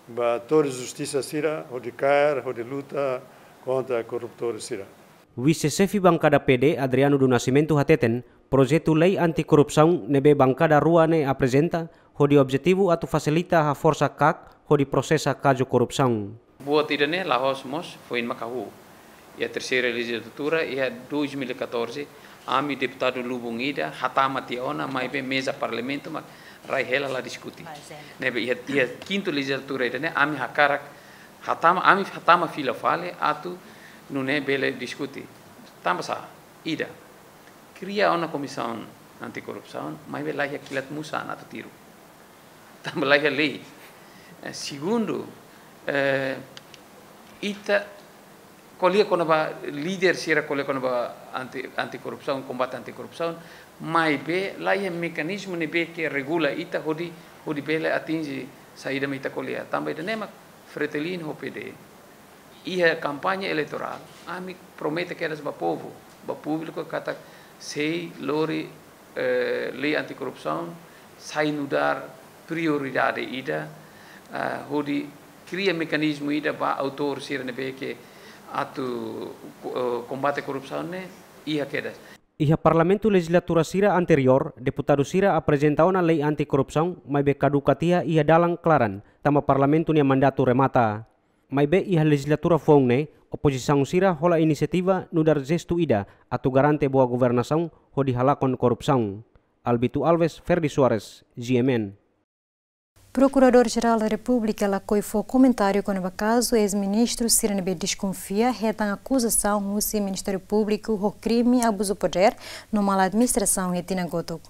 ba autór justisa sira hodi kaer, hodi luta kontra korruptór sira. Vise-Xefe Bankada P D Adriano do Nascimento hateten, projetu lei antikorrupsaun ne'ebé bankada rua ne'e aprezenta, hodi objetivu atu fasilita haforsa KAK hodi prosesa kazu korrupsaun. Buat ida-ne'e la'ós mós foin mak hahú. Iha terseira lejizlatura, iha dois mil e catorze, ami deputadu lubun ida, hatama tiha ona, maibé meza Parlamentu mak rai hela la diskute. Pois é. Ne'ebé iha, iha kintu lejizlatura ida-ne'e, ami hakarak hatama, ami hatama fila fali atu nune'e bele diskute. Tanba sá, ida, kria ona Komisaun Antikorrupsaun, maibé laiha kilat-musan atu tiru. Tanba laiha lei. Eh, segundu, Eh, ita ko'alia kona-ba líder sira ko'alia kona-ba anti, anti-korrupsaun, kombate anti-korrupsaun, maibé la iha mekanizmu ne'ebé ke regula ita hodi, hodi bele atinje saida mak ita ko'alia. Tanba ida-ne'e mak Fretilin ho P D iha kampaña eleitorál, ami promete kedas ba povu, ba públiku katak sei lori, eh, lei anti-korrupsaun sai nu'udar prioridade ida, eh, hodi kria mekanizmu ida ba autór sira ne'ebé ke atu, eh, kombate korrupsaun ne'e iha kedas. Iha Parlamentu lejizlatura sira anteriór, deputadu sira aprezenta ona lei anti-korrupsaun, maibé kaduka tiha iha dalan klaran, tanba Parlamentu nia mandatu remata. Maibé iha lejizlatura foun ne'e, opozisaun sira hola inisiativa nu'udar jestu ida atu garante boa governasaun hodi halakon korrupsaun. Albito Alves, Ferdi Soares, G M N. Prokuradór-Jerál da Repúblika lakohi fó komentáriu kona-ba kazu eis-ministru sira ne'ebé deskonfia hetan akuzasaun husi Ministériu Públiku ho krime abuzu podér no mal administrasaun iha tinan kotuk.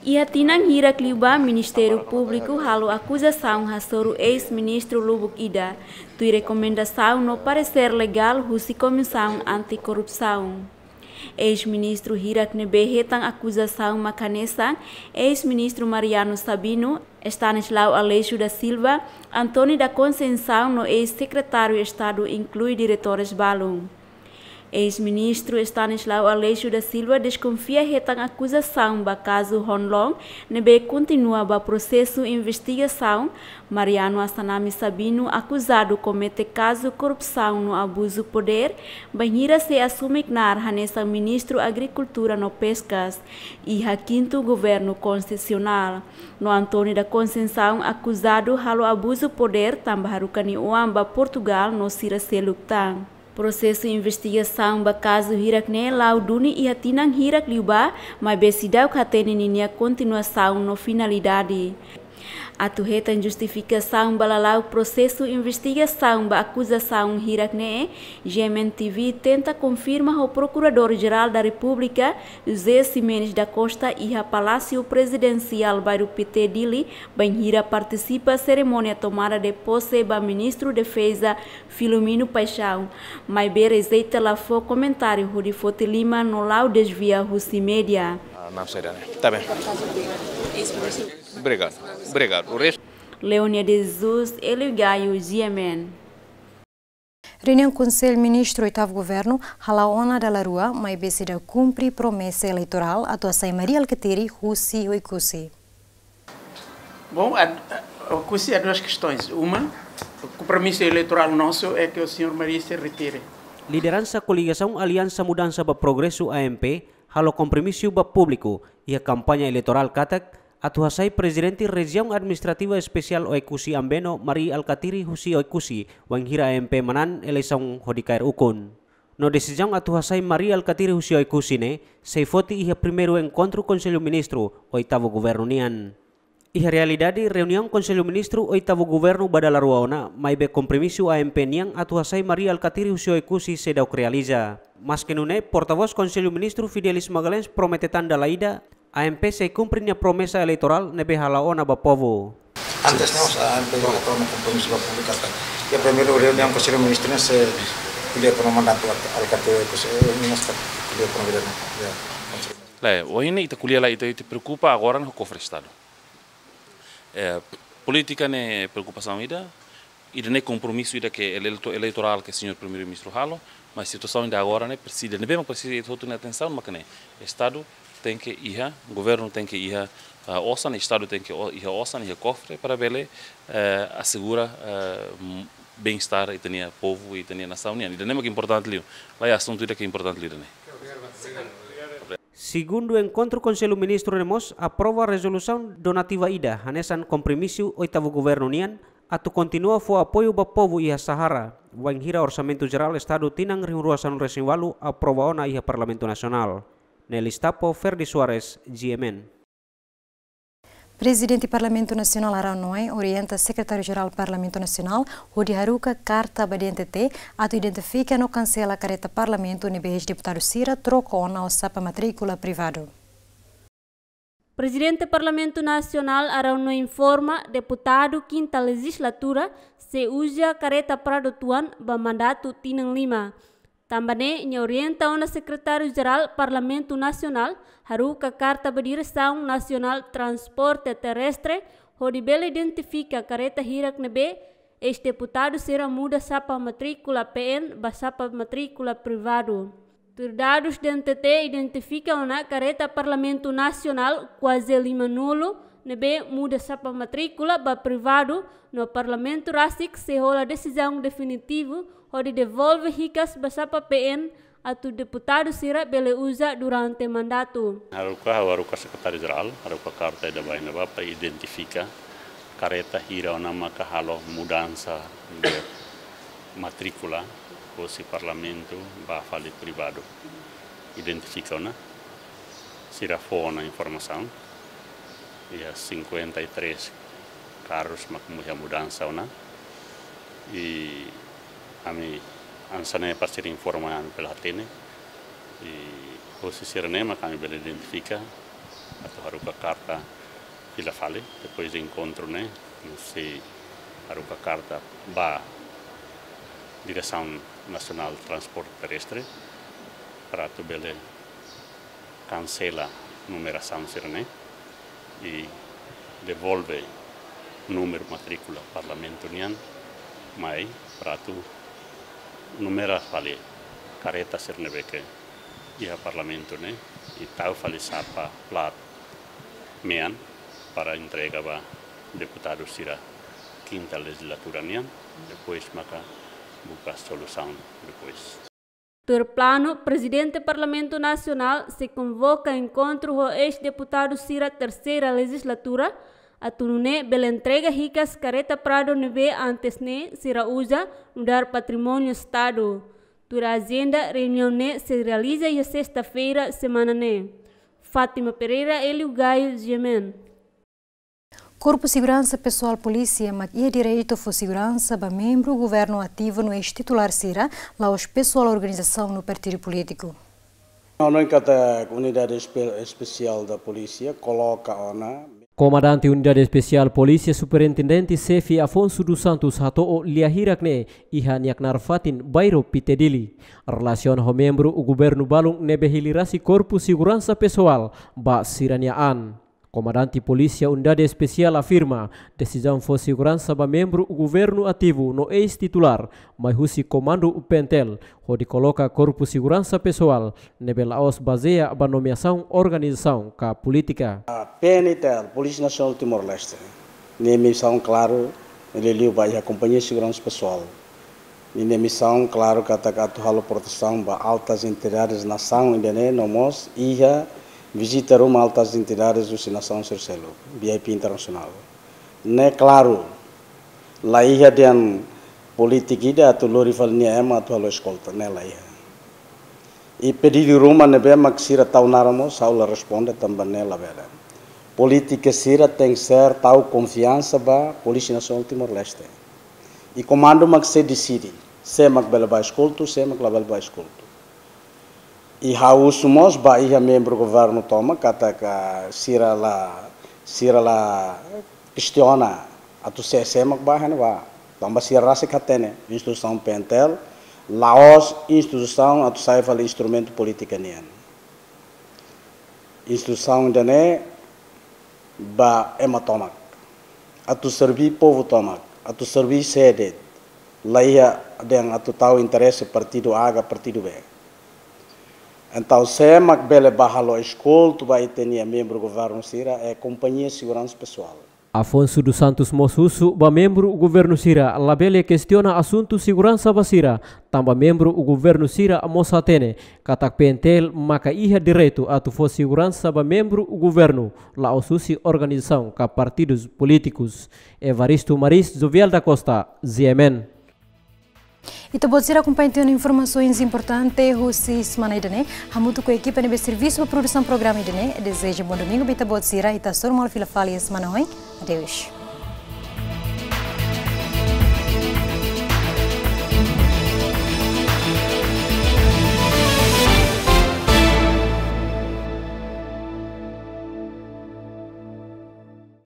Iha tinan hirak liubá, Ministériu Públiku halo akuzasaun hasoru eis-ministru lubuk ida, tuir rekomendasaun no paresér legál husi Komisaun Anti-Korrupsaun. Eis-ministru hirak ne'ebé hetan akuzasaun mak hanesan eis-ministru Mariano Sabino, Estanislau Aleixo da Silva, António da Conceição no eis-sekretáriu Estadu, inklui diretores balun. Eis-ministru Estanislau Aleixo da Silva deskonfia hetan akuzasaun ba kazu Honlon ne'ebé kontinua ba prosesu investigasaun. Mariano Assanami Sabino, akuzadu komete kazu korrupsaun no abuzu podér, bainhira sei asume knaar hanesan Ministru Agrikultura no Peskas iha kintu Governu Konstitusionál. No António da Conceição, akuzadu halo abuzu podér tanba haruka nia oan ba Portugál no sira seluk tan. Prosesu investigasaun ba kazu hirak ne'e la'o duni iha tinan hirak liubá, maibé seidauk hatene ninia kontinuasaun no finalidade. Atu hetan justifikasaun ba lala'ok prosesu investigasaun ba akuzasaun hirak ne'e, G M N T V tenta konfirma ho Prokuradór-Jerál da Repúblika, José Ximenes da Costa, iha Palásiu Prezidensiál, Bairru Pité, Dili, bainhira partisipa serimónia tomada de posse ba Ministru Defeza, Filomeno Paixão, maibé rejeita la fó komentáriu hodi foti liman no la'o dezvia husi média. Ah, não sei, Dani. Tá bem. Obrigado. Obrigado. O resto Leonia de Jesus, Hélio Gaio, G M N. Reuniaun Konsellu Ministru oitavu Governu hala'o ona dala rua, maibé seidauk kumpre promesa eleitorál atu hasai Mari Alkatiri husi Oekusi. Bom, a, a, Oekusi há duas questões. Uma, o compromisso eleitoral nosso é que o senhor Mari se retire. Lideransa koligasaun Aliansa Mudansa ba Progresu, A M P, halo kompromisu ba públiku iha kampaña eleitorál katak atu hasai Prezidente Rejiaun Administrativa Espesiál Oekusi Ambeno, Mari Alkatiri husi Oekusi, wainhira A M P manán eleisaun hodi kaer ukun. No desizaun atu hasai Mari Alkatiri husi Oekusi ne'e sei foti iha primeiru enkontru Konsellu Ministru oitavu Governu nian. Iha realidade, reuniaun Konsellu Ministru oitavu Governu ba dala rua ona, maibé kompromisu A M P nian atu hasai Mari Alkatiri husi Oekusi seidauk realiza. Maske nune'e, portavós Konsellu Ministru Fidelis Magalhães promete tan dala ida, A M P sei kumpre nia promesa eleitorál ne'ebé hala'o ona ba povu. Antes ne'e, a AMP já toma compromisso com a publicação. E a primeira reunião com o senhor ministro, né, se ko'alia kona-ba mandatu Alkatiri, se, eh, nós ko'alia kona-ba, ya. Lae, ohin ne'e ita ko'alia la, ita, ita preokupa agora ho kofre Estadu. Eh, polítika ne'e preokupasaun ida, ida-ne'e kompromisu ida ke ele-, eleitorál ke señór Primeiru-Ministru halo, mas situasaun ida agora ne'e presiza, ne'ebé mak presiza ita hotu nia atensaun, mak ne'e Estadu tenke iha, governu tenke iha, ah, osan, Estadu tenke o-, iha osan, iha kofre, para bele, eh, asegura, eh, m-, bem-estar ita-nia povu, ita-nia nasaun nian. Ida-ne'e mak importante liu. Lae, asuntu ida ke importante liu ida-ne'e. Segundu enkontru Konsellu Ministru ne'e mós aprova rezolusaun donativa ida, hanesan kompromisu oitavu Governu nian, atu kontinua fó apoiu ba povu iha Sahara, wainhira Orsamentu Jerál Estadu tinan rihun rua sanulu-resin-ualu aprova ona iha Parlamentu Nasionál. Nelis Tapo, Ferdi Soares, G M N. Prezidente Parlamentu Nasionál Araun Noe orienta Sekretáriu-Jerál Parlamentu Nasionál hodi haruka karta ba D N T T atu identifika no kansela kareta Parlamentu ne'ebé eis-deputadu sira troka ona ho sapa matríkula privadu. Prezidente Parlamentu Nasionál Arauno informa deputadu kinta lejizlatura sei uza kareta Prado tuan ba mandatu tinan lima. Tanba ne'e, nia orienta ona Sekretáriu Jerál Parlamentu Nasionál haruka karta ba Diresaun Nasionál Transporte Terrestre hodi bele identifika kareta hirak ne'ebé eis-deputadu sira muda sapa matríkula P N ba sapa matríkula privadu. Tuir dadus D N T T identifika ona kareta Parlamentu Nasionál kuaze lima-nulu ne'ebé muda sapa matríkula ba privadu, no Parlamentu rasik sei hola desizaun definitivu hodi devolve hikas ba sapa P N atu deputadu sira bele uza durante mandatu. Haruka, haruka Sekretáriu Jerál haruka karta ida-ne'ebá para identifika kareta hira ona maka halo mudansa de matríkula husi Parlamentu ba fali privadu. Identifika ona, sira fó ona informasaun, iha cinquenta e três karrus mak iha mudansa ona. I ami hanesan ne'e para sira informa ami bele hatene. I husi sira-ne'e mak ami bele identifika atu haruka karta fila fali. Depois de enkontru ne'e, sei haruka karta ba Diresaun Nasionál Transporte Terrestre para atu bele kansela numerasaun sira-ne'e i devolve númeru matríkula Parlamentu nian mai para atu numera fali kareta sira ne'ebé ke iha Parlamentu ne'e i tau fali sapa plat mean para entrega ba deputadu sira kinta lejizlatura nian, depois maka buka solusaun depois. Tuir planu, Prezidente Parlamentu Nasionál sei konvoka enkontru ho eis-deputadu sira terseira lejizlatura, atu nune'e bele entrega hikas kareta Prado ne'ebé antes ne'e sira uza nu'udar patrimóniu Estadu. Tuir ajenda, reuniaun ne'e sei realiza iha sesta-feira semana ne'e. Fátima Pereira, Hélio Gaio, G M N. Korpu Seguransa Pesoál Polísia mak iha direitu fó seguransa ba membru governu ativu no eis-titulár sira, la'ós pesoál organizasaun no partidu polítiku. Hanoin katak Unidade Espe-, Espesiál da Polísia koloka ona. Komandante Unidade Espesiál Polísia Superintendente Xefe Afonso dos Santos hato'o lia hirak ne'e iha nia knaar fatin bairru Pite Dili. Relasiona ho membru governu balun ne'ebé hili rasik Korpu Seguransa Pesoál ba sira-nia an. Komandante Polísia Unidade Espesiál afirma, desizaun fó seguransa ba membru governu ativu no eis-titulár mai husi komandu P N T L, hodi koloka Korpu Seguransa Pesoál ne'ebé la'ós bazeia ba nomeasaun organizasaun ka polítika. P N T L, Polísia Nasionál Timor-Leste, nia misaun klaru, liuliu ba iha Kompañia Seguransa Pesoál. Ninia misaun klaru katak atu halo protesaun ba altas entidades nasaun ida-ne'e no mós iha vizita ruma altas entidades husi nasaun sira seluk, V I P internasionál. Ne'e klaru, la iha dehan polítika ida atu lori fali nia ema atu halo eskolta, ne'e la iha. I pedidu ruma ne'ebé mak sira tau naran mós, ha'u la responde tanba ne'e labele. Polítika sira tenke ser tau konfiansa ba Polísia Nasionál Timor-Leste. I komandu mak sei deside, sé mak bele bá eskoltu, sé mak labele bá eskoltu. I ha'u husu mós ba iha membru governu tomak katak sira la, sira la kestiona atu sé, sé mak bá, hene bá. Tanba sira rasik hatene, instituisaun P N T L la'ós instituisaun atu sai fali instrumentu polítika nian. Instituisaun ida-ne'e ba ema tomak, atu serví povu tomak, atu serví sé de'it, la iha dehan atu tau interese partidu A ka partidu B. Entaun sé mak bele bá halo eskoltu ba ita-nia membru governu sira, é Kompañia Seguransa Pesoál. Afonso dos Santos mós husu ba membru governu sira labele kestiona asuntu seguransa ba sira, tanba membru governu sira mós hatene katak P N T L maka iha direitu atu fó seguransa ba membru governu, la'ós husi organizasaun ka partidus polítikus. Evaristo Maris, Jovial da Costa, G M N. Ita-boot sira akompaña tiha ona informasaun importante husi semana ida-ne'e. Hamutuk ho ekipa ne'ebé servisu ba produsaun programa ida-ne'e, dezeja bom domingu ba ita-boot sira, ita hasoru malu fila fali iha semana oin. Adeus.